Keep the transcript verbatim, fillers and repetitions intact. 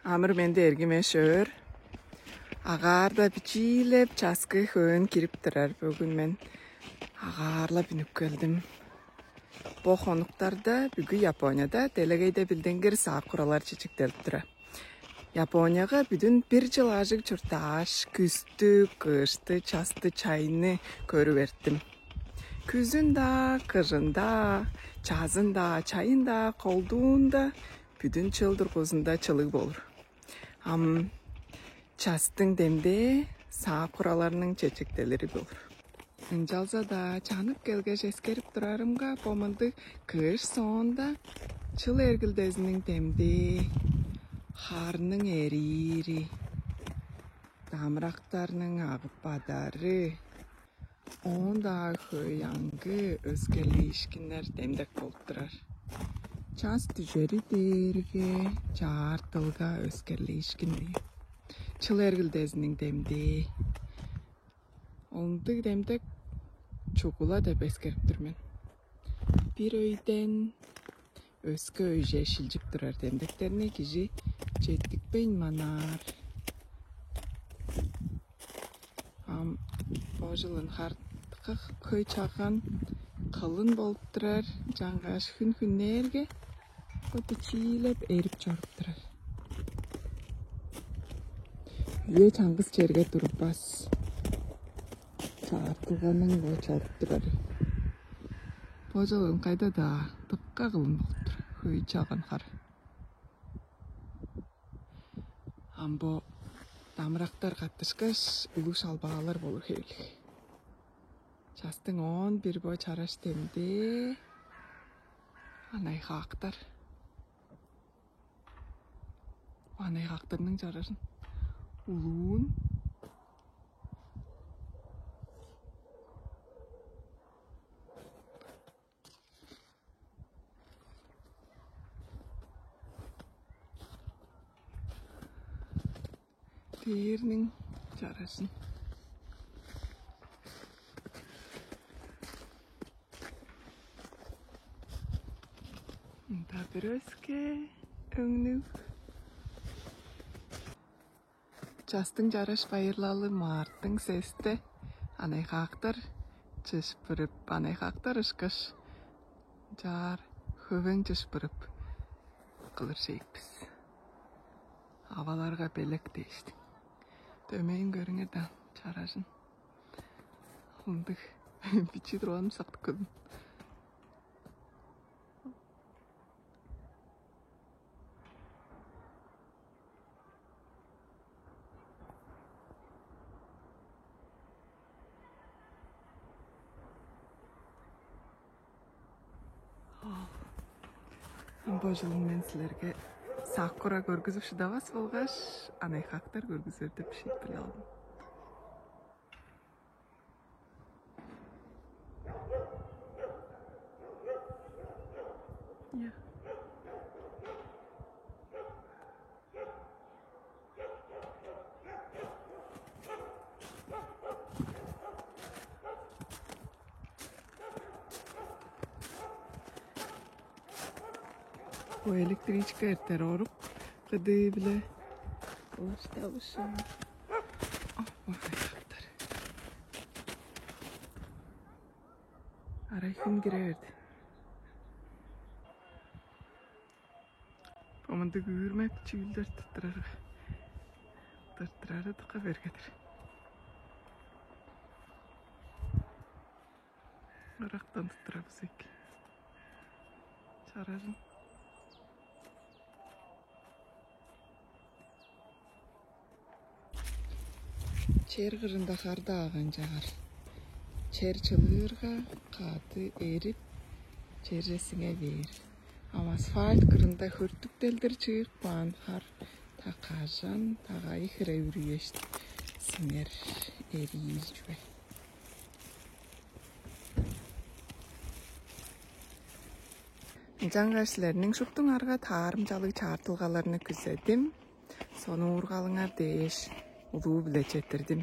Амыр-менди, эргим эш-өөр. Агаарда бичиилеп часкы хөөн кирип турар. Бөгүн мен агаарла үнүп келдим. Бо хонуктарда бүгү Японияда делегейде билдингир сакуралар чечектелип тура. Японияга бүдүн бир чыл ажыг чурттааш, күстү, кышты, часты, чайны көрүп эрттим. Күзүн-даа, кыжын-даа, чазын-даа, чайын-даа, колдуунда бүдүн чыл дургузунда чылыг болур. Ам частың демдээ сакураларның чечектелири болур. Ынчалза-даа чанып келгеш эскерип турарымга, бо мындыг кыш соонда чыл эргилдезиниң демдээ, харның эриири, дамырактарның агып бадары, оон-даа хөй аңгы өскерлиишкиннер демдек болуп турар. Час дүжери дээрге чаартылга өскерлиишкин үе. Чыл эргилдезиниң демдээ. Ындыг демдек чугула деп эскерип тур мен. Бир өйден өске өйже шилчип турар демдектерни кижи четтикпейн манаар. Ам бо чылын хар дыка хөй чаган, кылын болуп турар, чаңгаш хүн хүннээрге бо бичиилеп эрип чоруп турар. Үе чаңгыс черге турбас. Чаартылганың бо чоруп турары. Бо чылын кайда-даа дыка кылын болуп тур. Хөй чаган хар. Ам бо дамырактар каттышкаш, улуг шалбаалар болур хевирлиг. Частың оон бир бо чараш демдээ, анай-хаактар. Анай-хаактарның чаражын. Улуун. Дээрниң чаражын. Мында бир өске өңнүг. Частың чараш байырлалы марттың сесте. Анай-хаактар чыпшырып, анай-хаактар ышкаш, чаар хөвең чыпшырып кылыр чейик бис. Аваларга белек дээштиң. Дөмейин көрүңер даан, чаражын. Ындыг бичии турганын сактып көрдүм. Бо чылын мен силерге сакура көргүзүп шыдавас болгаш, анай-хаактар көргүзер деп шиитпирлеп алдым. Бо электричка эртер орук кыдыы-биле. Улуштавышын. Ох, махайтактар. Арай хүн кире берди. Бо мындыг үүрмек чүүлдер туттурарга, туттурары дыка бергедир. Ырактан туттурабыз эки. Чарарын. Чер кырында хар дааган чагар. Чер чылыырга, каъды эрип, черже сиңе бээр. Ам асфальт кырында хөртүктелдир чыып каан хар та кажан, та кайы хире үрүеш сиңер, эриир чүве. Ынчангаш силерниң шуптуңарга таарымчалыг чаартылгаларны күзедим. Сонуургалыңар дээш улуу-биле четтирдим.